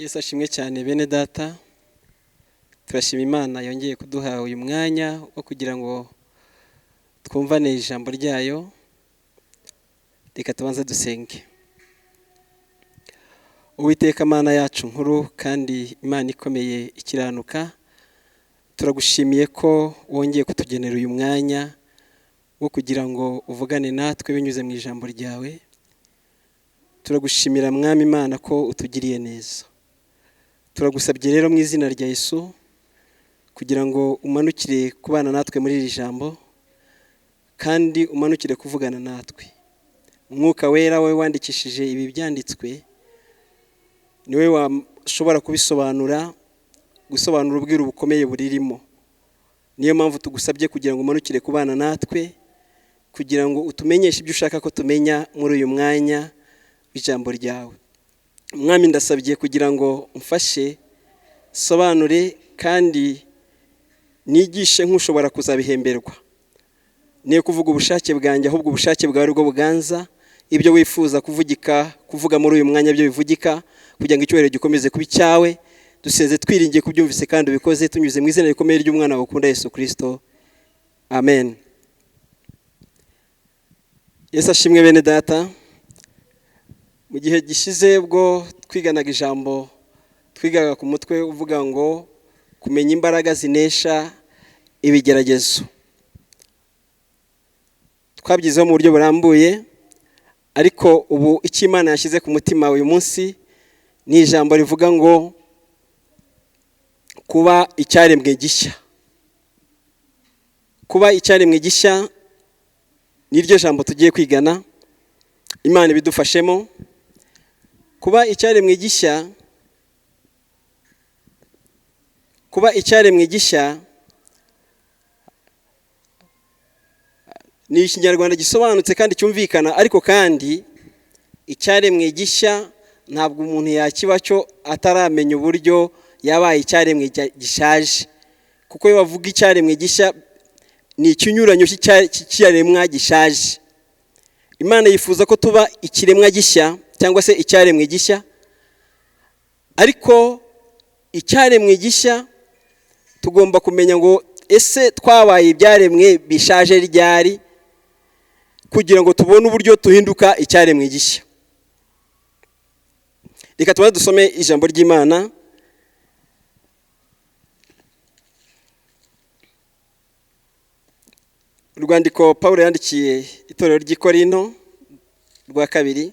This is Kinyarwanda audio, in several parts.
Yesu ashimwe cyane bene data. Turashima Imana yongeye kuduha uyu mwanya wo kugira ngo twumvane ijambo ryayo. Reka tubanze dusenge. Uwiteka Mana yacu nkuru kandi Imana ikomeye ikiranuka, turagushimiye ko wongeye kutugenera uyu mwanya wo kugira ngo uvugane natwe binyuze mu ijambo ryawe. Turagushimira Mwami Imana ko utugiriye neza. Turagusabye rero mu izina rya Yesu kugira ngo umanukire kubana natwe muri iri jambo, kandi umanukire kuvugana natwe. Umwuka wera we wandikishije ibi byanditswe niwe washobora kubisobanura, gusobanura ubwiru bukomeye buririmo. Niyo mpamvu tugusabye kugira ngo umanukire kubana natwe, kugira ngo utumenyeshe ibyo ushaka ko tumenya muri uyu mwanya w'ijambo ryawe. Mwami, ndasabye kugira ngo umfashe sobanure kandi nigishe nk'ushobora kuzabihemberwa. Niyo kuvuga ubushake bwanjye, ahubwo ubushake bwawe aribwo buganza. Ibyo wifuza kuvugika, kuvuga muri uyu mwanya byo bivugika, kugira ngo icyubahiro gikomeze kuba icyawe. Dusenze twiringiye kubyumvise kandi ubikoze, tunyuze mu izina rikomeye ry'umwana wawe ukunda Yesu Kristo. Amen. Yesu ashimwe bene data. Mu gihe gishize ubwo twiganaga ijambo, twigaga ku mutwe uvuga ngo kumenya imbaraga zinesha ibigeragezo. Twabyizeho mu buryo burambuye, ariko ubu icyo Imana yashyize ku mutima uyu munsi ni ijambo rivuga ngo kuba icyaremwe gishya. Kuba icyaremwe gishya niryo jambo tugiye kwigana, Imana ibidufashemo. Kuba icyaremwe gishya, kuba icyaremwe gishya ni ikinyarwanda gisobanutse kandi cyumvikana, ariko kandi icyaremwe gishya ntabwo umuntu yakiba cyo ataramenya uburyo yabaye icyaremwe gishaje. Kuko iyo bavuga icyaremwe gishya ni ikinyuranyo cy'ikiremwa gishaje. Imana yifuza ko tuba ikiremwa gishya cyangwa se icyaremwe gishya, ariko icyaremwe gishya tugomba kumenya ngo ese twabaye ibyaremwe bishaje ryari, kugira ngo tubone uburyo tuhinduka icyaremwe gishya. Reka tubanze dusome ijambo ry'Imana. Urwandiko Pawulo yandikiye itorero ry'i Korinto rwa kabiri,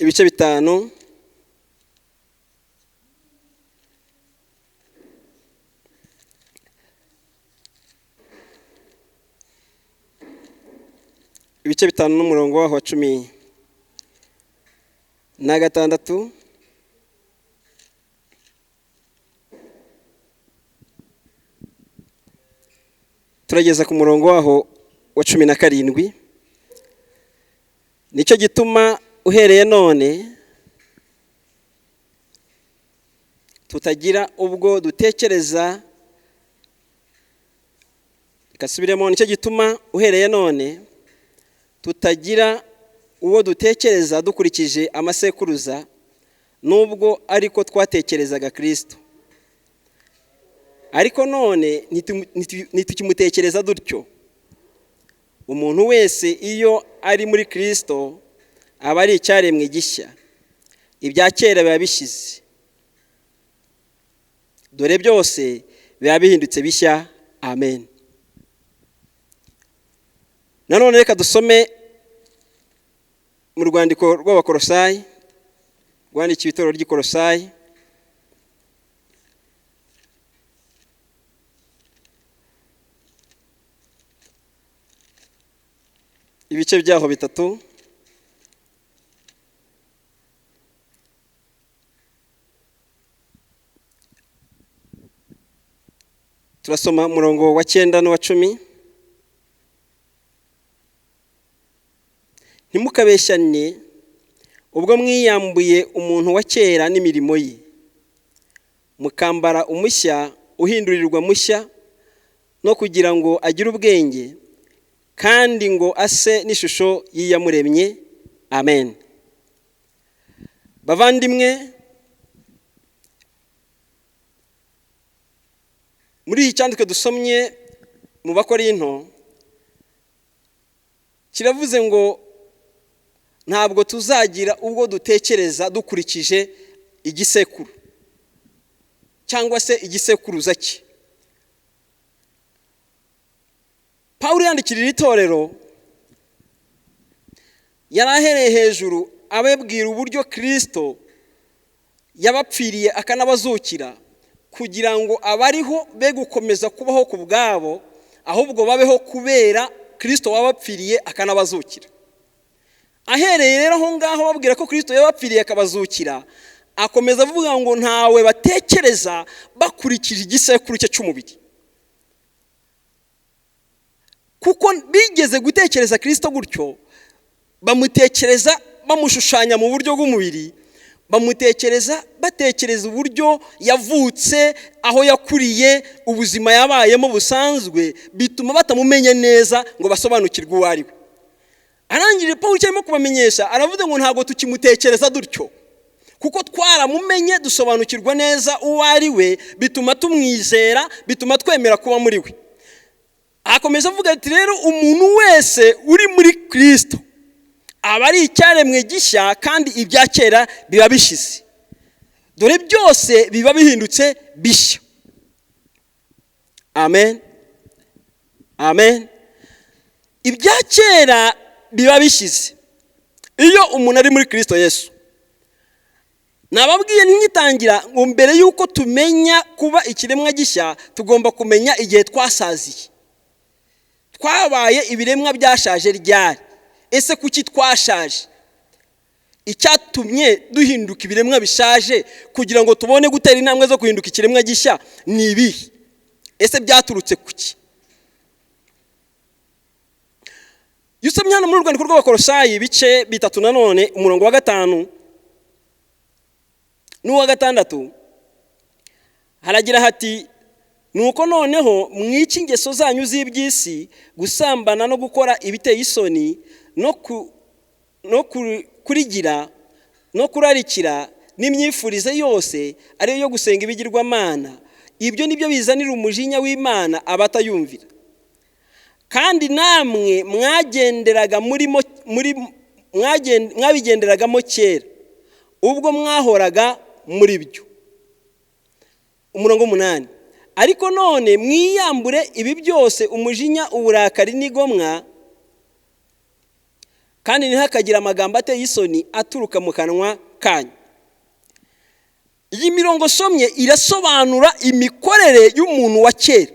ibice 5, ibice 5 n'umurongo waho wa 16. Turageza ku murongo waho wa 17. Nicyo gituma uhereye none tutagira ubwo dutekereza. Kasubiremo. Nicyo gituma uhereye none tutagira uwo dutekereza dukurikije amasekuruza, nubwo ariko twatekerezaga Kristo. Ariko none ntitukimutekereza dutyo. Umuntu wese iyo ari muri Kristo aba ari icyaremwe gishya, ibya kera biba bishize, dore byose biba bihindutse bishya. Amen. Nanone reka dusome mu rwandiko rw'Abakolosayi, rwandikiwe itorero ry'i Kolosayi, ibice byaho 3. Turasoma umurongo wa 9 n'uwa 10. Ntimukabeshyane ubwo mwiyambuye umuntu wa kera n'imirimo ye, mukambara umushya uhindurirwa mushya, no kugira ngo agire ubwenge kandi ngo ase n'ishusho y'Iyamuremye. Amen. Bavandimwe, muri iki cyanditswe dusomye mu Bakorinto kiravuze ngo ntabwo tuzagira ubwo dutekereza dukurikije igisekuru cyangwa se igisekuruza cye. Pawulo yandikira iri torero yari ahereye hejuru ababwira uburyo Kristo yabapfiriye akanabazukira, kugira ngo abariho be gukomeza kubaho ku bwabo, ahubwo babeho kubera Kristo wabapfiriye akanabazukira. Ahereye rero aho ngaho babwira ko Kristo yabapfiriye akabazukira, akomeza avuga ngo ntawe batekereza bakurikije igisekuru cye cy'umubiri, kuko bigeze gutekereza Kristo gutyo, bamutekereza bamushushanya mu buryo bw'umubiri, bamutekereza batekereza uburyo yavutse, aho yakuriye, ubuzima yabayemo busanzwe, bituma batamumenya neza ngo basobanukirwe uwo ari we. Arangije Pawulo icyo arimo kubamenyesha, aravuga ngo ntabwo tukimutekereza dutyo, kuko twaramumenye dusobanukirwa neza uwo ari we, bituma tumwizera, bituma twemera kuba muri we. Akomeza avuga ati rero umuntu wese uri muri Kristo aba ari icyaremwe gishya, kandi ibya kera biba bishize, dore byose biba bihindutse bishya. Amen, amen. Ibya kera biba bishize iyo umuntu ari muri Kristo Yesu. Nababwiye ntigitangira ngo mbere y'uko tumenya kuba ikiremwa gishya, tugomba kumenya igihe twasaziye, twabaye ibiremwa byashaje ryari, ese kuki twashaje, icyatumye duhinduka ibiremwa bishaje kugira ngo tubone gutera intambwe zo guhinduka ikiremwa gishya ni ibihe, ese byaturutse kuki? Iyo usomye hano muri urwandiko rw'Abakolosayi ibice 3 nanone umurongo wa 5 n'uwa 6 haragira hati: nuko noneho mwice ingeso zanyu z'iby'isi, gusambana no gukora ibiteye isoni, no kurigira no kurarikira n'imyifurize yose ariyo yo gusenga ibigirwamana. Ibyo nibyo bizanira umujinya w'Imana abatayumvira. Kandi namwe mwagenderaga mwabigenderagamo kera, ubwo mwahoraga muri byo. Umurongo 8: ariko none mwiyambure ibi byose, umujinya, uburakari n'igomwa, kandi ntihakagira amagambo ateye isoni aturuka mu kanwa kanyu. Iyi mirongo somye irasobanura imikorere y'umuntu wa kera.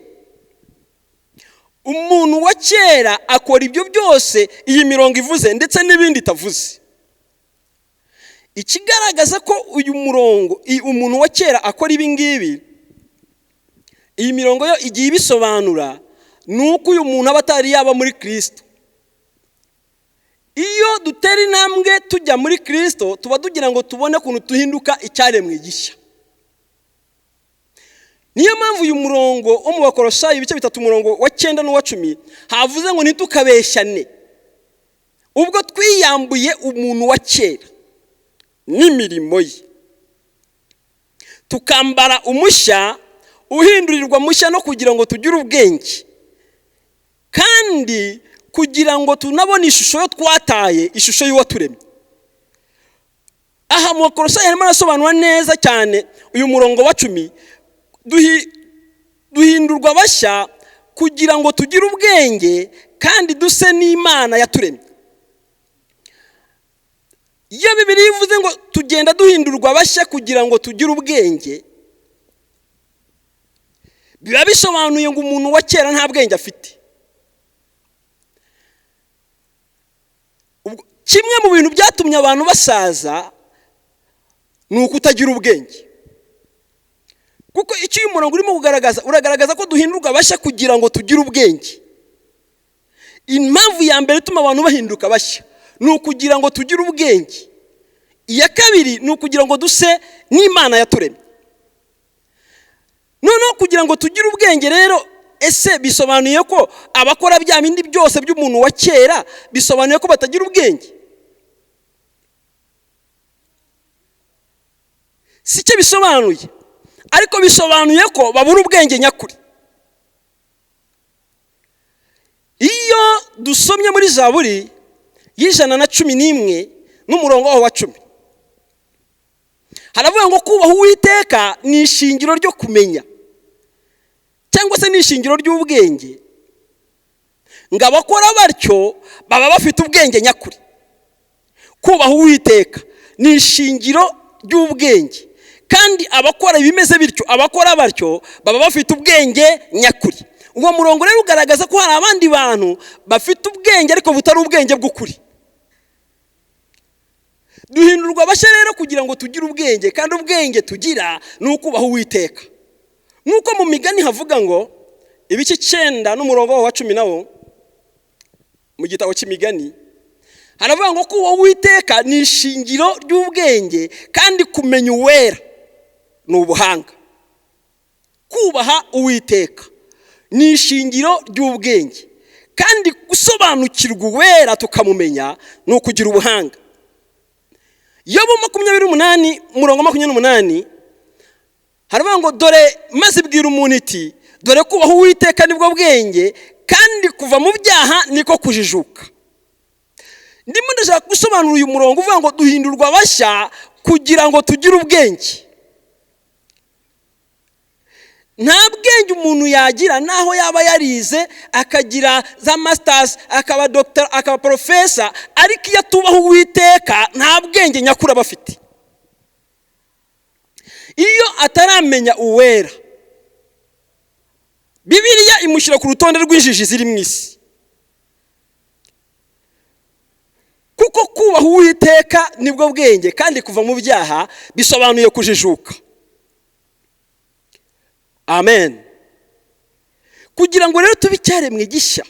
Umuntu wa kera akora ibyo byose iyi mirongo ivuze ndetse n'ibindi itavuze. Ikigaragaza ko uyu murongo umuntu wa kera akora ibi ngibi, iyi mirongo yo igiye ibisobanura, ni uko uyu muntu aba atari yaba muri Kristo. Iyo dutera intambwe tujya muri Kristo, tuba tugira ngo tubone ukuntu duhinduka icyaremwe gishya. Niyo mpamvu uyu murongo wo mu Bakolosayi ibice 3 umurongo wa 9 n'uwa 10 havuze ngo ntitukabeshyane, ubwo twiyambuye umuntu wa kera n'imirimo ye, tukambara umushya uhindurirwa mushya, no kugira ngo tugire ubwenge, kandi kugira ngo tunabone ishusho yo twataye, ishusho y'uwaturemye. Aha mu Bakolosayi harimo arasobanura neza cyane uyu murongo wa 10, duhindurwa bashya kugira ngo tugire ubwenge kandi duse n'Imana yaturemye. Iyo Bibiliya ivuze ngo tugenda duhindurwa bashya kugira ngo tugire ubwenge, biba bisobanuye ngo umuntu wa kera nta bwenge afite. Kimwe mu bintu byatumye abantu basaza ni ukutagira ubwenge. Kuko icyo uyu murongo urimo kugaragaza, uragaragaza ko duhindurwa bashya kugira ngo tugire ubwenge. Impamvu ya mbere ituma abantu bahinduka bashya ni ukugira ngo tugire ubwenge. Iya kabiri ni ukugira ngo duse n'Imana yaturemye. Noneho kugira ngo tugire ubwenge rero, ese bisobanuye ko abakora bya bindi byose by'umuntu wa kera bisobanuye ko batagira ubwenge? Si cyo bisobanuye, ariko bisobanuye ko babura ubwenge nyakuri. Iyo dusomye muri Zaburi y'111 n'umurongo waho wa 10, haravuga ngo kubaha Uwiteka ni ishingiro ryo kumenya, cyangwa se ni ishingiro ry'ubwenge, ngo abakora batyo baba bafite ubwenge nyakuri. Kubaha Uwiteka ni ishingiro ry'ubwenge, kandi abakora ibimeze bityo, abakora batyo baba bafite ubwenge nyakuri. Uwo murongo rero ugaragaza ko hari abandi bantu bafite ubwenge ariko butari ubwenge bw'ukuri. Duhindurwa abashya rero kugira ngo tugire ubwenge, kandi ubwenge tugira ni ukubaha Uwiteka. Nk'uko mu migani havuga ngo ibice 9 n'umurongo wa 10 nawo mu gitabo cy'imigani haravuga ngo kubaha Uwiteka ni ishingiro ry'ubwenge, kandi kumenya uwera ni ubuhanga. Kubaha Uwiteka ni ishingiro ry'ubwenge, kandi gusobanukirwa uwera tukamumenya ni ukugira ubuhanga. Yobu 28 umurongo 28 haravuga ngo dore maze ibwira umuntu iti dore kubaha Uwiteka nibwo bwenge, kandi kuva mu byaha niko kujijuka. Ndimo ndashaka gusobanura uyu murongo uvuga ngo duhindurwa abashya kugira ngo tugire ubwenge. Nta bwenge umuntu yagira naho yaba yarize akagira za masters, akaba doctor, akaba professor, ariko iyo atubaha Uwiteka nta bwenge nyakuri aba afite. Iyo ataramenya uwera, Bibiliya imushyira ku rutonde rw'injiji ziri mu isi. Kuko kubaha Uwiteka nibwo bwenge, kandi kuva mu byaha bisobanuye kujijuka. Amen. Kugira ngo rero tube icyaremwe gishya,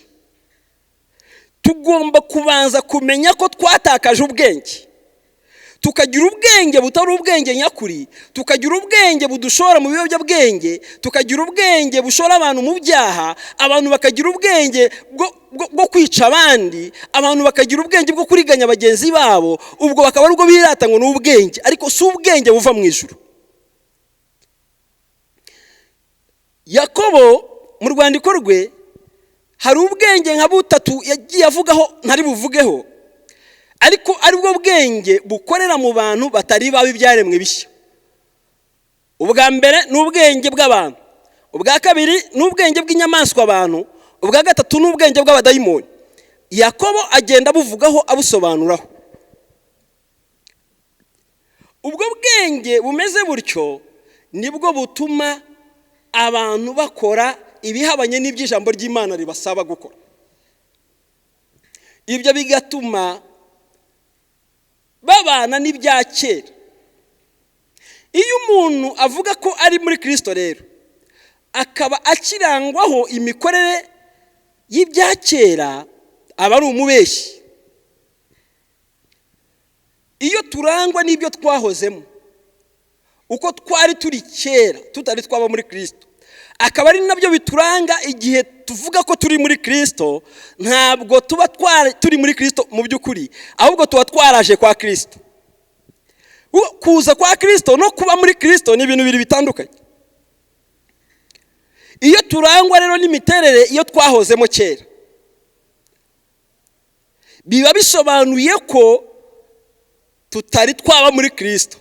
tugomba kubanza kumenya ko twatakaje ubwenge, tukagira ubwenge butari ubwenge nyakuri, tukagira ubwenge budushora mu biyobyabwenge, tukagira ubwenge bushora abantu mu byaha, abantu bakagira ubwenge bwo kwica abandi, abantu bakagira ubwenge bwo kuriganya bagenzi babo, ubwo bakaba aribwo birata ngo ni ubwenge, ariko si ubwenge buva mu ijuru. Yakobo mu rwandiko rwe hari ubwenge nka butatu yagiye avugaho ntari buvugeho, ariko aribwo bwenge bukorera mu bantu batari babi ibyaremwe bishya. Ubwa mbere ni ubwenge bw'abantu, ubwa kabiri ni ubwenge bw'inyamaswa abantu, ubwa gatatu ni ubwenge bw'abadayimoni. Yakobo agenda abuvugaho abusobanuraho. Ubwo bwenge bumeze butyo nibwo butuma abantu bakora ibihabanye n'iby'ijambo ry'Imana ribasaba gukora. Ibyo bigatuma babana n'ibya kera. Iyo umuntu avuga ko ari muri Kristo rero, akaba akirangwaho imikorere y'ibya kera, aba ari umubeshyi. Iyo turangwa n'ibyo twahozemo, uko twari turi kera tutari twaba muri Kristo, akaba ari nabyo bituranga igihe tuvuga ko turi muri Kristo, ntabwo tuba turi muri Kristo mu by'ukuri, ahubwo tuba twaraje kwa Kristo. Kuza kwa Kristo no kuba muri Kristo ni ibintu bibiri bitandukanye. Iyo turangwa rero n'imiterere iyo twahozemo kera, biba bisobanuye ko tutari twaba muri Kristo.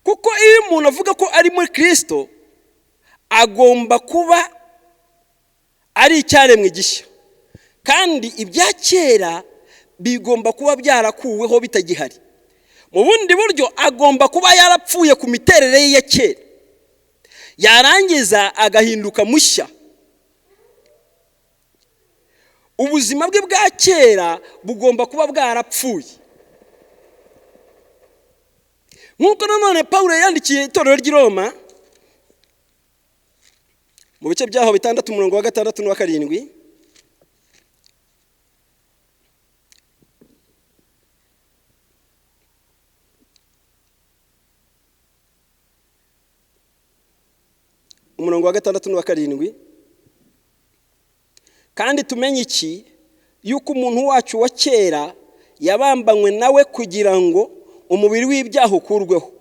Kuko iyo umuntu avuga ko ari muri Kristo, agomba kuba ari icyaremwe gishya, kandi ibya kera bigomba kuba byarakuweho bitagihari. Mu bundi buryo agomba kuba yarapfuye ku miterere ye ya kera, yarangiza agahinduka mushya. Ubuzima bwe bwa kera bugomba kuba bwarapfuye. Nk'uko nanone Pawulo yandikiye itorero ry'i Roma mu bice byaho 6 umurongo wa 6 n'uwa 7, umurongo wa 6 n'uwa 7, kandi tumenye iki, yuko umuntu wacu wa kera yabambanywe nawe kugira ngo umubiri w'ibyaha ukurweho,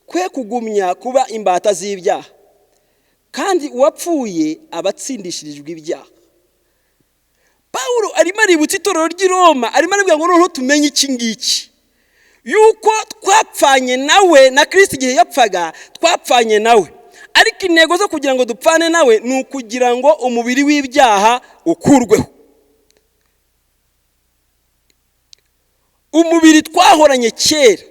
twe kugumya kuba imbata z'ibyaha. Kandi uwapfuye aba atsindishirijwe ibyaha. Pawulo arimo aributsa itorero ry'i Roma, arimo arabwira ngo noneho tumenye iki ngiki, yuko twapfanye nawe na Kristo igihe yapfaga twapfanye nawe, ariko intego zo kugira ngo dupfane nawe ni ukugira ngo umubiri w'ibyaha ukurweho. Umubiri twahoranye kera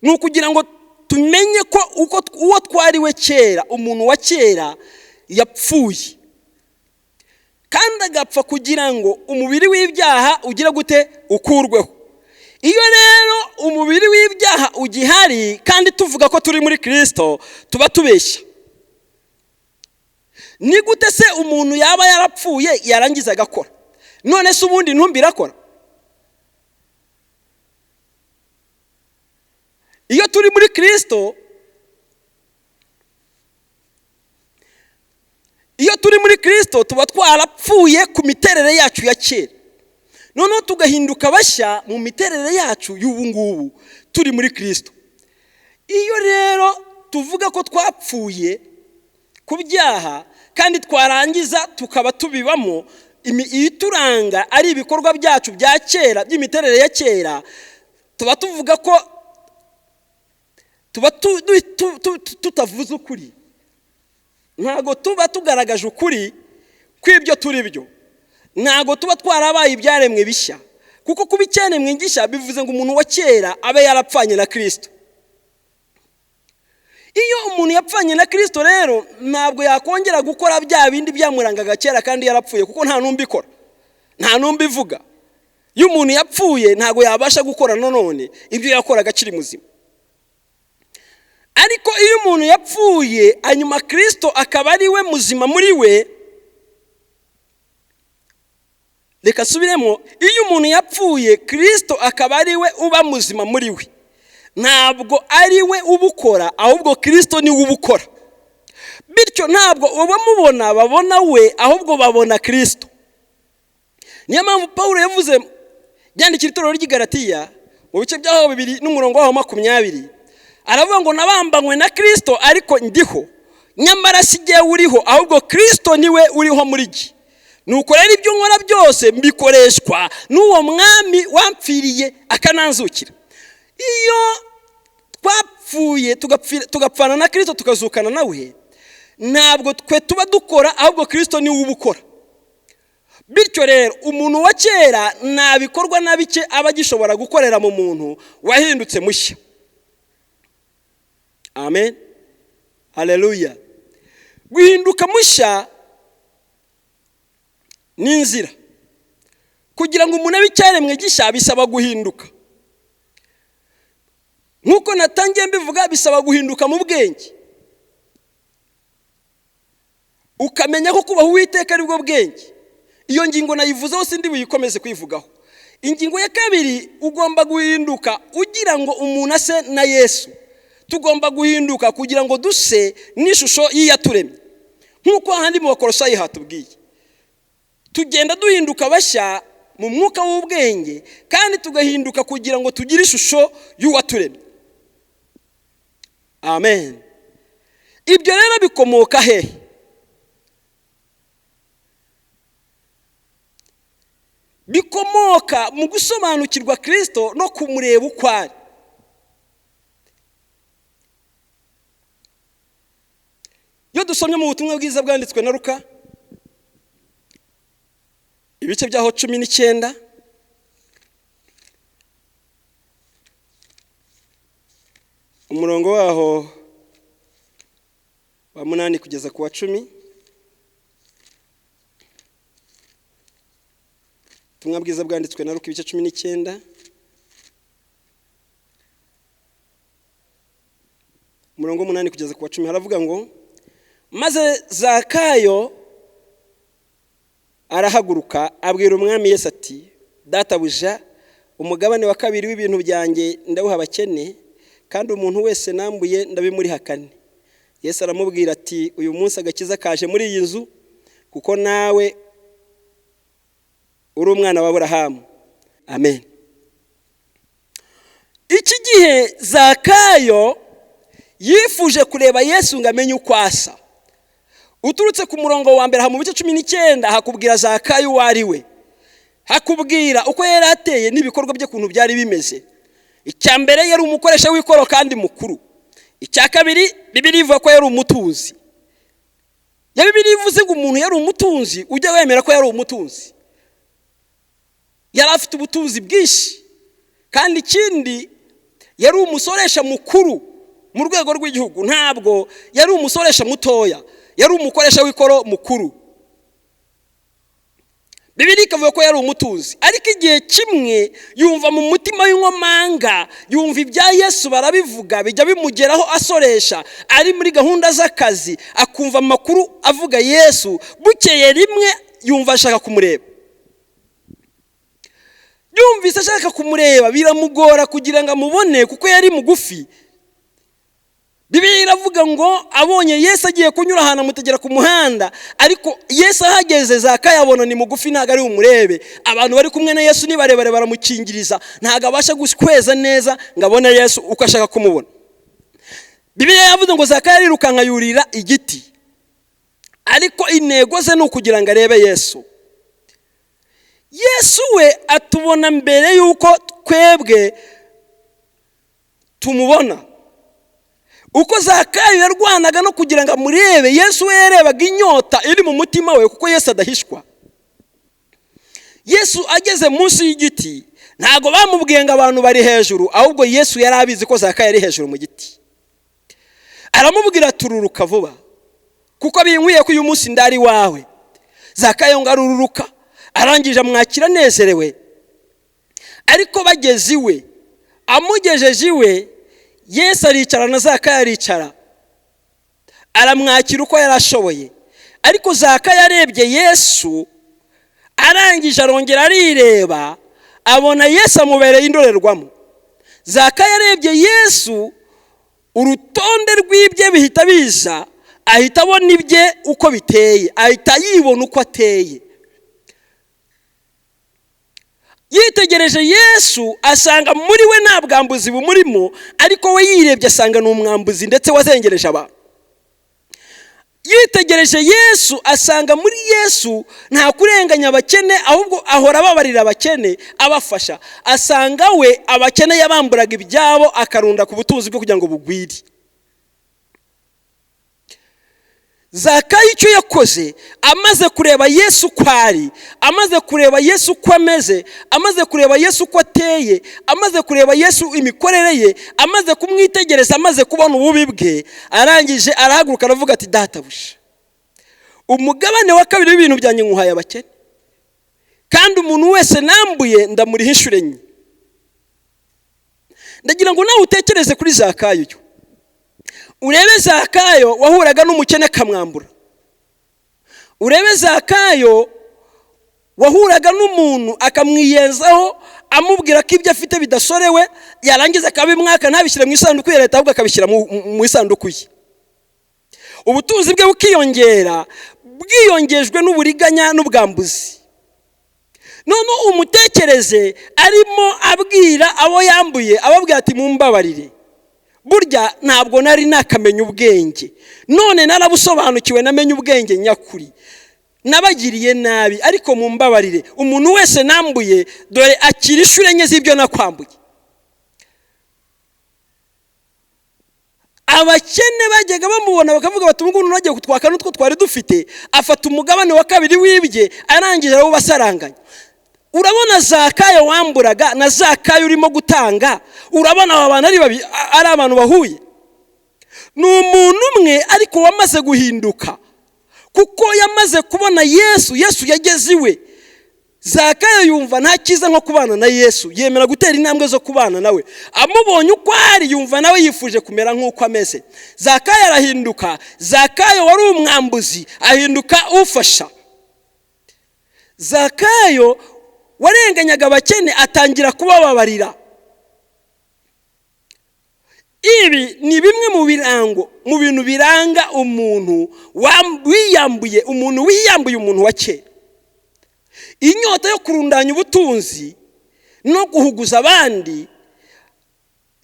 ni ukugira ngo tumenye ko uko uwo twariwe kera, umuntu wa kera yapfuye, kandi agapfa kugira ngo umubiri w'ibyaha ugire gute? Ukurweho. Iyo rero umubiri w'ibyaha ugihari kandi tuvuga ko turi muri Kristo, tuba tubeshya. Ni gute se umuntu yaba yarapfuye yarangiza agakora? None se ubundi intumbi irakora? Iyo turi muri Kristo, iyo turi muri Kristo tuba twarapfuye ku miterere yacu ya kera, noneho tugahinduka bashya mu miterere yacu y'ubu ngubu turi muri Kristo. Iyo rero tuvuga ko twapfuye ku byaha kandi twarangiza tukaba tubibamo, ibituranga ari ibikorwa byacu bya kera by'imiterere ya kera, tuba tuvuga ko tuba tutavuze ukuri. Ntabwo tuba tugaragaje ukuri kw'ibyo turi byo, ntabwo tuba twarabaye ibyaremwe bishya, kuko kuba icyaremwe gishya bivuze ngo umuntu wa kera abe yarapfanye na Kristo. Iyo umuntu yapfanye na Kristo rero ntabwo yakongera gukora bya bindi byamurangaga kera kandi yarapfuye, kuko nta numbi ikora, nta numbi ivuga. Iyo umuntu yapfuye ntabwo yabasha gukora nanone ibyo yakoraga akiri muzima. Ariko iyo umuntu yapfuye hanyuma Kristo akaba ari we muzima muri we, reka asubiremo, iyo umuntu yapfuye Kristo akaba ari we uba muzima muri we, ntabwo ari we ubukora, ahubwo Kristo niwe ubukora. Bityo ntabwo abamubona babona we, ahubwo babona Kristo. Niyo mpamvu Pawulo yavuze yandikira itorero ry'i Galatiya mu bice byaho 2 n'umurongo waho 20, aravuga ngo nabambanywe na Kristo ariko ndiho, nyamara si jyewe uriho, ahubwo Kristo niwe uriho muri jye. Nuko rero ibyo nkora byose mbikoreshwa n'uwo mwami wampfiriye akananzukira. Iyo twapfuye tugapfana na Kristo tukazukana nawe, ntabwo twe tuba dukora, ahubwo Kristo niwe ubukora. Bityo rero umuntu wa kera nta bikorwa na bike aba agishobora gukorera mu muntu wahindutse mushya. Amen, haleluya. Guhinduka mushya ni inzira. Kugira ngo umuntu abe icyaremwe gishya bisaba guhinduka. Nkuko natangiye mbivuga, bisaba guhinduka mu bwenge, ukamenya ko kubaha Uwiteka ari bwo bwenge. Iyo ngingo nayivuzeho sindi buyikomeze kuyivugaho. Ingingo ya kabiri, ugomba guhinduka ugira ngo umuntu ase na Yesu. Tugomba guhinduka kugira ngo duse n'ishusho y'iyaturemye, nkuko ahandi mu Bakolosayi hatubwiye. Tugenda duhinduka bashya mu mwuka w'ubwenge, kandi tugahinduka kugira ngo tugire ishusho y'uwaturemye. Amen. Ibyo rero bikomoka hehe? Bikomoka mu gusobanukirwa Kristo no kumureba uko ari. Iyo dusomye mu butumwa bwiza bwanditswe na Luka ibice byaho 19, umurongo waho wa 8 kugeza ku wa 10, ubutumwa bwiza bwanditswe na Luka ibice 19, umurongo 8 kugeza ku wa 10, haravuga ngo maze Zakayo arahaguruka abwira umwami Yesu ati, databuja, umugabane wa kabiri w'ibintu byanjye ndawuha abakene, kandi umuntu wese nambuye ndabimurihakane. Yesu aramubwira ati, uyu munsi agakiza kaje muri iyi nzu, kuko nawe uri umwana wa Aburahamu. Amen. Iki Igihe Zakayo yifuje kureba Yesu ngo amenye uko asa, uturutse ku murongo wa mbere aha mu bice 19 hakubwira Zakayo uwo ari we, hakubwira uko yari ateye n'ibikorwa bye kuntu byari bimeze. Icya mbere, yari umukoresha w'ikoro kandi mukuru. Icya kabiri, Bibiliya ivuga ko yari umutunzi. Ya Bibiliya ivuze ngo umuntu yari umutunzi, ujya wemera ko yari umutunzi, yari afite ubutunzi bwinshi. Kandi ikindi, yari umusoresha mukuru mu rwego rw'igihugu, ntabwo yari umusoresha mutoya, yari umukoresha w'ikoro mukuru. Bibiliya ikavuga ko yari umutunzi. Ariko igihe kimwe yumva mu mutima w'inkomanga, yumva ibya Yesu barabivuga, bijya bimugeraho asoresha, ari muri gahunda z'akazi, akumva amakuru avuga Yesu. Bukeye rimwe yumva ashaka kumureba. Yumvise ashaka kumureba, biramugora kugira ngo amubone kuko yari mugufi. Bibiliya iravuga ngo abonye Yesu agiye kunyura ahantu, amutegera ku muhanda. Ariko Yesu ahageze, Zakayo abona ni mugufi, ntabwo ari bumurebe. Abantu bari kumwe na Yesu ni barebare, baramukingiriza, ntabwo abasha gukweza neza ngo abone Yesu uko ashaka kumubona. Bibiliya yavuze ngo Zakayo arirukanka yurira igiti, ariko intego ze ni ukugira ngo arebe Yesu. Yesu we atubona mbere y'uko twebwe tumubona. Uko Zakayo yarwanaga no kugira ngo amurebe, Yesu we yarebaga inyota iri mu mutima we, kuko Yesu adahishwa. Yesu ageze munsi y'igiti, ntabwo bamubwiye ngo abantu bari hejuru, ahubwo Yesu yari abizi ko Zakayo ari hejuru mu giti. Aramubwira, "Tururuka vuba, kuko binkwiye ko uyu munsi ndari iwawe." Zakayo ngo arururuka, arangije amwakira anezerewe. Ariko bageze iwe, amugejeje iwe, Yesu aricara na Zakayo aricara, aramwakira uko yari ashoboye. Ariko Zakayo arebye Yesu, arangije arongera arireba, abona Yesu amubereye indorerwamo. Zakayo arebye Yesu, urutonde rw'ibye bihita biza, ahita abona ibye uko biteye, ahita yibona uko ateye. Yitegereje Yesu, asanga muri we nta bwambuzi bumurimo, ariko we yirebye asanga ni umwambuzi ndetse wazengereje abantu. Yitegereje Yesu, asanga muri Yesu nta kurenganya abakene, ahubwo ahora ababarira abakene, abafasha. Asanga we abakene yabamburaga ibyabo, akarunda ku butunzi bwe kugira ngo bugwire. Zakayo icyo yakoze, amaze kureba Yesu uko ari, amaze kureba Yesu uko ameze, amaze kureba Yesu uko ateye, amaze kureba Yesu imikorere ye, amaze kumwitegereza, amaze kubona ububi bwe, arangije arahaguruka aravuga ati: "Databuja, umugabane wa kabiri w'ibintu byanjye nkuhaye abakene, kandi umuntu wese nambuye ndamuriha inshuro enye." Ndagira ngo nawe utekereze kuri Zakayo, urebe Zakayo wahuraga n'umukene akamwambura, urebe Zakayo wahuraga n'umuntu akamwiyenzaho, amubwira ko ibyo afite bidasorewe, yarangiza akabimwaka, ntabishyire mu isanduku ya leta, ahubwo akabishyira mu isanduku ye, ubutunzi bwe bukiyongera, bwiyongejwe n'uburiganya n'ubwambuzi. Noneho umutekereze arimo abwira abo yambuye, ababwira ati: "Mumbabarire, burya ntabwo nari nakamenya ubwenge, none narabusobanukiwe, namenye ubwenge nyakuri. Nabagiriye nabi, ariko mumbabarire. Umuntu wese nambuye, dore akira inshuro enye z'ibyo nakwambuye." Abakene bajyaga bamubona bakavuga bati: "Ubu ngubu agiye kutwaka n'utwo twari dufite." Afata umugabane wa kabiri w'ibye, arangije arawubasaranganya. Urabona Zakayo wamburaga na Zakayo urimo gutanga, urabona aba bantu ari babiri, ari abantu bahuye? Ni umuntu umwe, ariko wamaze guhinduka kuko yamaze kubona Yesu. Yesu yageze iwe, Zakayo yumva nta cyiza nko kubana na Yesu, yemera gutera intambwe zo kubana nawe. Amubonye uko ari, yumva nawe yifuje kumera nk'uko ameze. Zakayo arahinduka. Zakayo wari umwambuzi ahinduka ufasha. Zakayo warenganyaga abakene atangira kubababarira. Ibi ni bimwe mu birango, mu bintu biranga umuntu wiyambuye, umuntu wiyambuye umuntu wa kera. Inyota yo kurundanya ubutunzi no guhuguza abandi.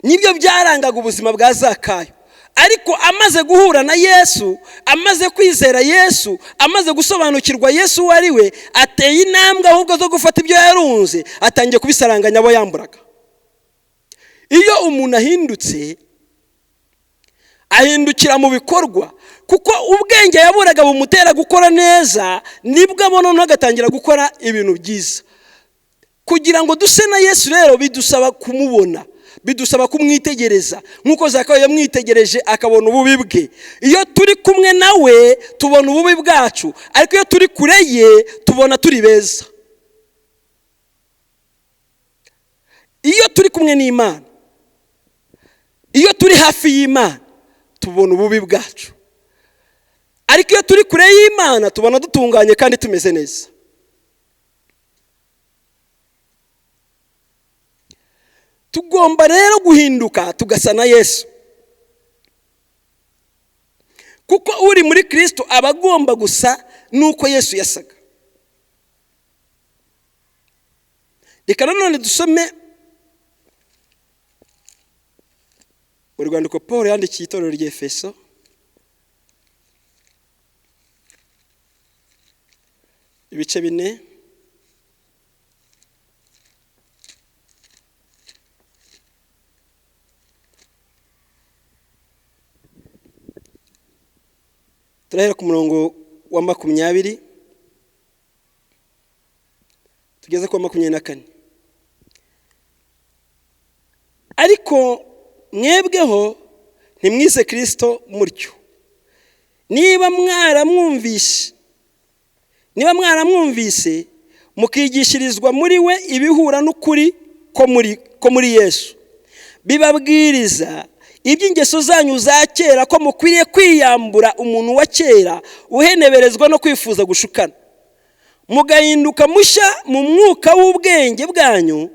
Nibyo byarangaga ubuzima bwa Zakayo. Ariko amaze guhura na Yesu, amaze kwizera Yesu, amaze gusobanukirwa Yesu uwo ari we, ateye intambwe ahubwo zo gufata ibyo yarunze, atangiye kubisaranganya abo yamburaga. Iyo umuntu ahindutse, ahindukira mu bikorwa, kuko ubwenge yaburaga bumutera gukora neza, nibwo abona noneho agatangira gukora ibintu byiza. Kugira ngo duse na Yesu rero bidusaba kumubona, bidusaba kumwitegereza, nk'uko Zakayo yamwitegereje akabona ububi bwe. Iyo turi kumwe nawe tubona ububi bwacu, ariko iyo turi kure ye tubona turi beza. Iyo turi kumwe n'Imana, iyo turi hafi y'Imana tubona ububi bwacu, ariko iyo turi kure y'Imana tubona dutunganye kandi tumeze neza. Tugomba rero guhinduka tugasa na Yesu, kuko uri muri Kristo aba agomba gusa n'uko Yesu yasaga. Reka nanone dusome urwandiko Paul yandikiye itorero ry'Efeso, ibice 4. Turahera ku murongo wa 20 tugeze ku wa 24. Ariko mwebweho ntimwize Kristo mutyo, niba mwaramwumvise mukigishirizwa muri we ibihura n'ukuri ko muri Yesu, bibabwiriza iby'ingeso zanyu za kera, ko mukwiriye kwiyambura umuntu wa kera uheneberezwa no kwifuza gushukana, mugahinduka mushya mu mwuka w'ubwenge bwanyu,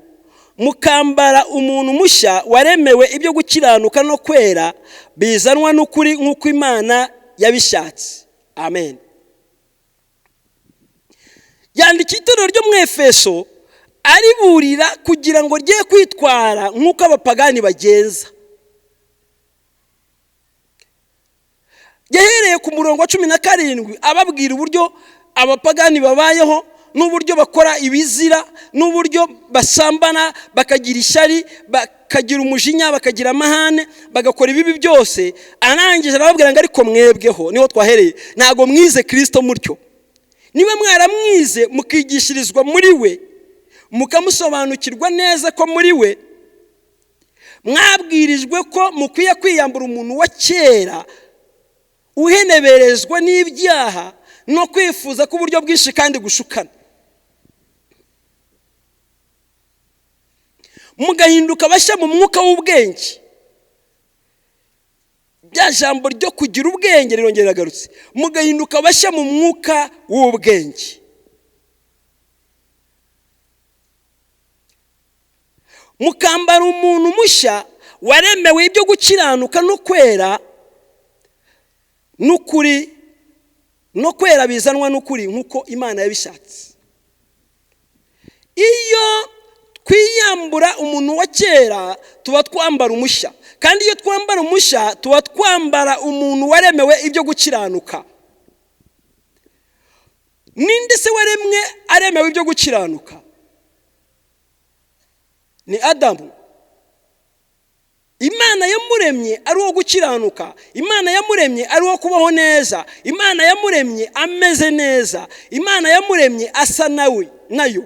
mukambara umuntu mushya waremewe ibyo gukiranuka no kwera bizanwa n'ukuri nk'uko Imana yabishatse. Amen. Yandika itorero ryo mu Efeso ariburira kugira ngo rye kwitwara nk'uko abapagani bagenza. Yahereye ku murongo wa 17 ababwira uburyo abapagani babayeho, n'uburyo bakora ibizira, n'uburyo basambana, bakagira ishyari, bakagira umujinya, bakagira amahane, bagakora ibibi byose. Arangije arababwira ngo ariko mwebweho, niho twahereye, ntago mwize Kristo mutyo. Niba mwaramwize mukigishirizwa muri we, mukamusobanukirwa neza ko muri we mwabwirijwe ko mukwiye kwiyambura umuntu wa kera uheneberezwa n'ibyaha no kwifuza k'uburyo bwinshi kandi gushukana, mugahinduka bashya mu mwuka w'ubwenge. Bya jambo ryo kugira ubwenge rirongera riragarutse. Mugahinduka bashya mu mwuka w'ubwenge, mukambara umuntu mushya waremewe ibyo gukiranuka no kwera n'ukuri, no kwera bizanwa n'ukuri nk'uko Imana yabishatse. Iyo twiyambura umuntu wa kera tuba twambara umushya, kandi iyo twambara umushya tuba twambara umuntu waremewe ibyo gukiranuka. Ninde se waremwe aremewe ibyo gukiranuka? Ni Adamu. Imana yamuremye ari uwo gukiranuka, Imana yamuremye ari uwo kubaho neza, Imana yamuremye ameze neza, Imana yamuremye asa nawe nayo.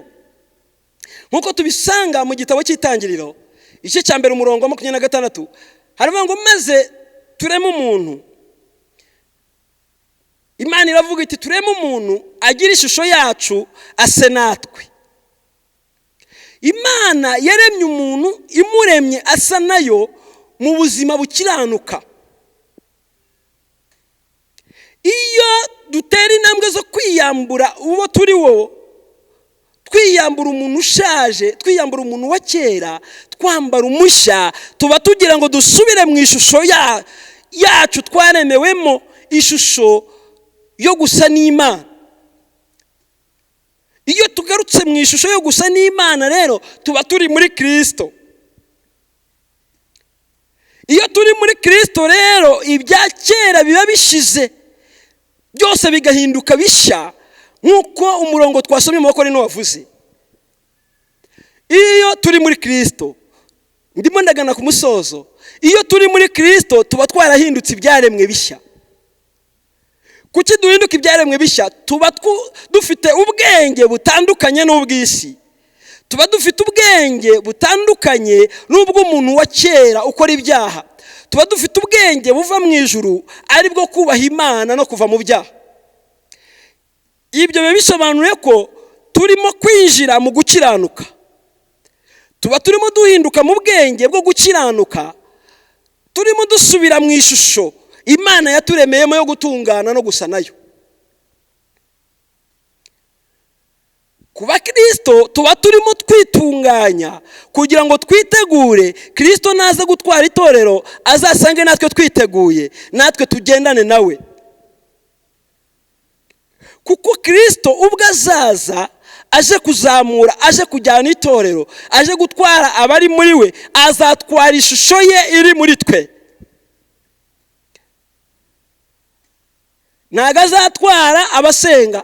Nkuko tubisanga mu gitabo cy'Itangiriro igice cya 1 umurongo wa 26, haravuga ngo maze tureme umuntu. Imana iravuga iti tureme umuntu agira ishusho yacu ase natwe. Imana yaremye umuntu imuremye asa nayo mu buzima bukiranuka. Iyo dutera intambwe zo kwiyambura uwo turi wo, twiyambura umuntu ushaje, twiyambura umuntu wa kera, twambara umushya, tuba tugira ngo dusubire mu ishusho yacu twaremewemo, ishusho yo gusa n'Imana. Iyo tugarutse mu ishusho yo gusa n'Imana rero tuba turi muri Kristo. Iyo turi muri Kirisito rero, ibya kera biba bishize, byose bigahinduka bishya, nk'uko umurongo twasomye mu Bakorinto wavuze. Iyo turi muri Kirisito, ndimo ndagana ku musozo, iyo turi muri Kirisito tuba twarahindutse ibyaremwe bishya. Kuki duhinduka ibyaremwe bishya? Tuba dufite ubwenge butandukanye n'ubw'isi, tuba dufite ubwenge butandukanye n'ubw'umuntu wa kera ukora ibyaha, tuba dufite ubwenge buva mu ijuru, ari bwo kubaha Imana no kuva mu byaha. Ibyo biba bisobanuye ko turimo kwinjira mu gukiranuka, tuba turimo duhinduka mu bwenge bwo gukiranuka, turimo dusubira mu ishusho Imana yaturemeyemo yo gutungana no gusa nayo. Ku bakristo tuba turimo twitunganya kugira ngo twitegure Kristo naza gutwara itorero, azasange natwe twiteguye, natwe tugendane nawe. Kuko Kristo ubwo azaza aje kuzamura, aje kujyana itorero, aje gutwara abari muri we, azatwara ishusho ye iri muri twe. Ntago azatwara abasenga,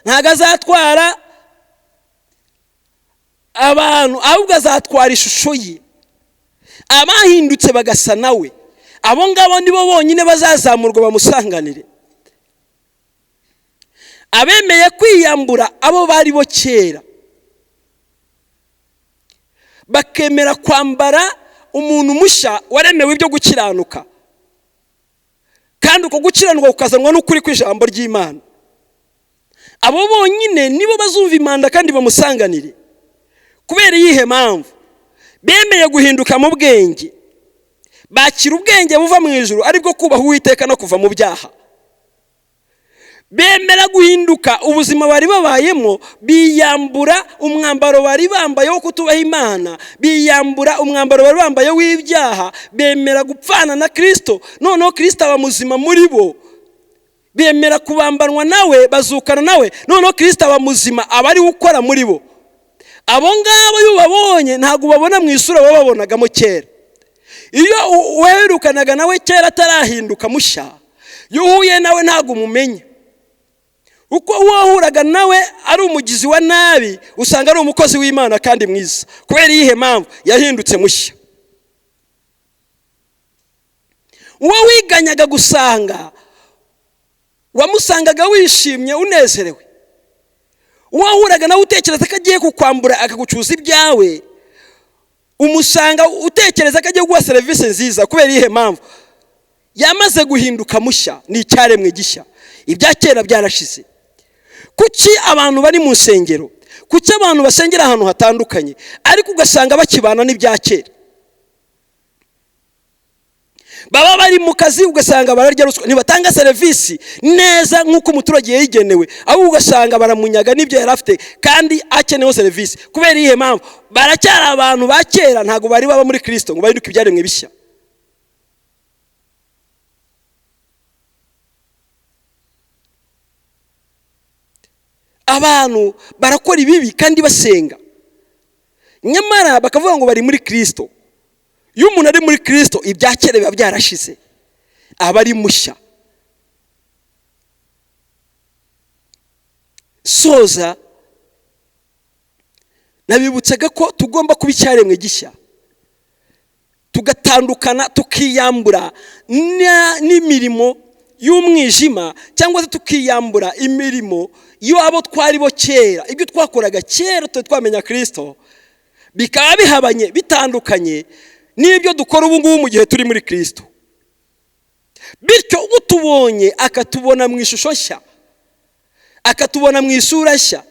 ntago azatwara abantu, ahubwo azatwara ishusho ye. Abahindutse bagasa nawe, abo ngabo nibo bonyine bazazamurwa bamusanganire. Abemeye kwiyambura abo bari bo kera, bakemera kwambara umuntu mushya waremewe ibyo gukiranuka, kandi uko gukiranuka kukazanwa n'ukuri kw'ijambo ry'Imana, abo bonyine nibo bazumva imanda kandi bamusanganire. Kubera iyihe mpamvu? Bemeye guhinduka mu bwenge, bakira ubwenge buva mu ijuru, aribwo kubaha Uwiteka no kuva mu byaha. Bemera guhinduka ubuzima bari babayemo, biyambura umwambaro bari bambaye wo kutubaha Imana, biyambura umwambaro bari bambaye w'ibyaha, bemera gupfana na Kristo, noneho Kristo aba muzima muri bo. Bemera kubambanwa nawe, bazukana nawe, noneho Kristo aba muzima, aba ari ukora muri bo. Abo ngabo iyo ubabonye ntabwo ubabona mu isura bababonagamo kera. Iyo uherukanaga nawe kera atarahinduka mushya, iyo uhuye nawe ntabwo umumenya. Uko wahuraga nawe ari umugizi wa nabi, usanga ari umukozi w'Imana kandi mwiza. Kubera iyihe mpamvu? Yahindutse mushya. Uwo wiganyaga gusanga, wamusangaga wishimye unezerewe. Uwahuraga nawe utekereza ko agiye kukwambura akagucuza ibyawe, umusanga utekereza ko agiye guha serivisi nziza. Kubera iyihe mpamvu? Yamaze guhinduka mushya, ni icyaremwe gishya, ibya kera byarashize. Kuki abantu bari mu nsengero, kuki abantu basengera ahantu hatandukanye, ariko ugasanga bakibana n'ibya kera? Baba bari mu kazi ugasanga bararya ruswa, ntibatanga serivisi neza nk'uko umuturage yayigenewe, ahubwo ugasanga baramunyaga n'ibyo yari afite kandi akeneyeho serivisi. Kubera iyihe mpamvu? Baracyari abantu ba kera, ntabwo bari baba muri Kristo ngo bahinduke ibyaremwe bishya. Abantu barakora ibibi kandi basenga, nyamara bakavuga ngo bari muri Kristo. Iyo umuntu ari muri Kristo, ibya kera biba byarashize, aba ari mushya. Soza nabibutsaga ko tugomba kuba icyaremwe gishya, tugatandukana, tukiyambura n'imirimo y'umwijima, cyangwa se tukiyambura imirimo y'abo twari bo kera, ibyo twakoraga kera tutari twamenya Kristo, bikaba bihabanye, bitandukanye n'ibyo dukora ubu ngubu mu gihe turi muri Kristo. Bityo utubonye akatubona mu ishusho nshya, akatubona mu isura nshya,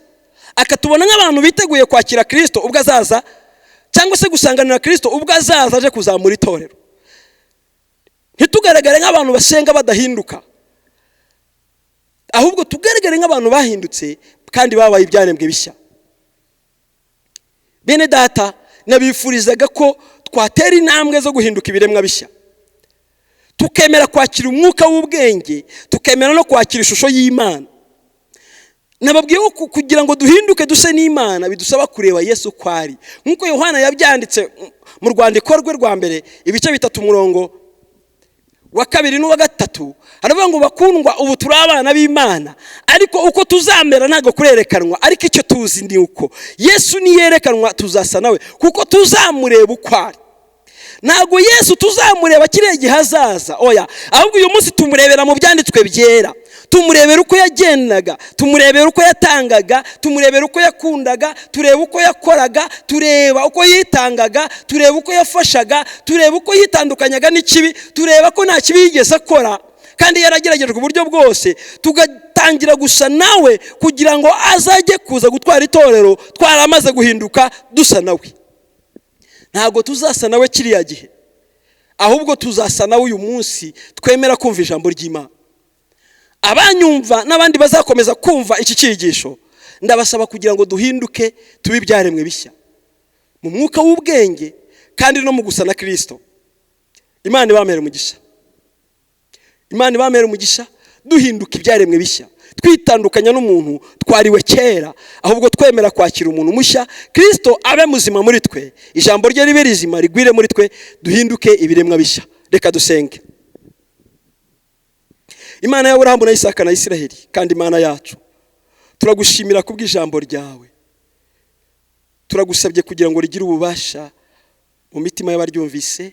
akatubona nk'abantu biteguye kwakira Kristo ubwo azaza, cyangwa se gusanganira Kristo ubwo azaza aje kuzamura itorero. Ntitugaragare nk'abantu basenga badahinduka, ahubwo tugaragare nk'abantu bahindutse kandi babaye ibyaremwe bishya. Bene data, nabifurizaga ko twatera intambwe zo guhinduka ibiremwa bishya, tukemera kwakira umwuka w'ubwenge, tukemera no kwakira ishusho y'Imana. Nababwiye ko kugira ngo duhinduke duse n'Imana bidusaba kureba Yesu uko ari, nk'uko Yohana yabyanditse Mu rwandiko rwe rwa mbere, ibice 3, umurongo wa 2 n'uwa 3, haravuga ngo: "Bakundwa, ubu turi abana b'Imana, ariko uko tuzamera ntabwo kurerekanwa. Ariko icyo tuzi ni uko Yesu niyerekanwa tuzasa nawe, kuko tuzamureba uko ari." Ntabwo Yesu tuzamureba kiriya gihe azaza, oya, ahubwo uyu munsi tumurebera mu byanditswe byera. Tumurebera uko yagendaga, tumurebera uko yatangaga, tumurebera uko yakundaga, tureba uko yakoraga, tureba uko yitangaga, tureba uko yafashaga, tureba uko yitandukanyaga n'ikibi, tureba ko nta kibi yigeze akora kandi yarageragejwe uburyo bwose. Tugatangira gusa nawe kugira ngo azajye kuza gutwara itorero twaramaze guhinduka dusa nawe. Ntabwo tuzasa nawe kiriya gihe, ahubwo tuzasa nawe uyu munsi twemera kumva ijambo ry'Imana. Abanyumva n'abandi bazakomeza kumva iki cyigisho, ndabasaba kugira ngo duhinduke, tube ibyaremwe bishya mu mwuka w'ubwenge kandi no mu gusa na Kirisito. Imana ibamere umugisha, Imana ibamere umugisha. Duhinduka ibyaremwe bishya, twitandukanya n'umuntu twariwe kera, ahubwo twemera kwakira umuntu mushya. Kirisito abe muzima muri twe, ijambo rye ribe rizima, rigwire muri twe, duhinduke ibiremwa bishya. Reka dusenge. Imana ya Aburahamu na Isaka na Isiraheli, kandi Imana yacu, turagushimira kubw'ijambo ryawe. Turagusabye kugira ngo rigire ububasha mu mitima y'abaryumvise,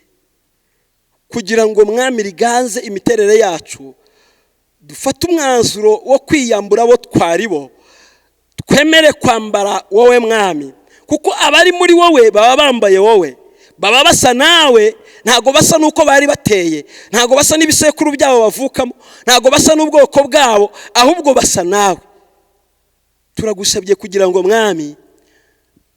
kugira ngo, Mwami, riganze imiterere yacu, dufate umwanzuro wo kwiyambura abo twari bo, twemere kwambara wowe, Mwami, kuko abari muri wowe baba bambaye wowe, baba basa nawe. Ntabwo basa n'uko bari bateye, ntabwo basa n'ibisekuru byabo bavukamo, ntabwo basa n'ubwoko bwabo, ahubwo basa nawe. Turagusabye kugira ngo, Mwami,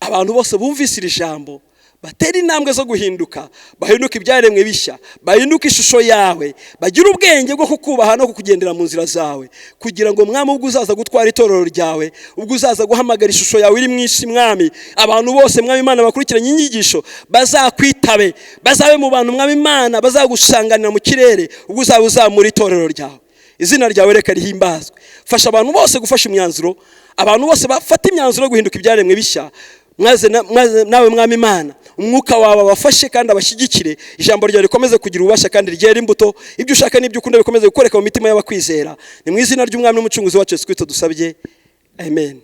abantu bose bumvise iri jambo batere intambwe zo guhinduka, bahinduke ibyaremwe bishya, bahinduke ishusho yawe, bagire ubwenge bwo kukubaha no kukugendera mu nzira zawe, kugira ngo, Mwami, ubwo uzaza gutwara itorero ryawe, ubwo uzaza guhamagara ishusho yawe iri mu isi, Mwami, abantu bose, Mwami Imana, bakurikiranye inyigisho bazakwitabe, bazabe mu bantu, Mwami Imana, bazagusanganira mu kirere ubwo uzaba uzamura itorero ryawe. Izina ryawe reka rihimbazwe. Fasha abantu bose gufasha imyanzuro, abantu bose bafata imyanzuro yo guhinduka ibyaremwe bishya. Mwaze nawe, Mwami Imana, umwuka wawe abafashe kandi abashyigikire. Ijambo ryawe rikomeze kugira ububasha kandi ryera imbuto. Ibyo ushaka n'ibyo ukunda bikomeze gukoreka mu mitima y'abakwizera. Ni mu izina ry'Umwami n'Umucunguzi wacu Yesu Kristo dusabye, amen.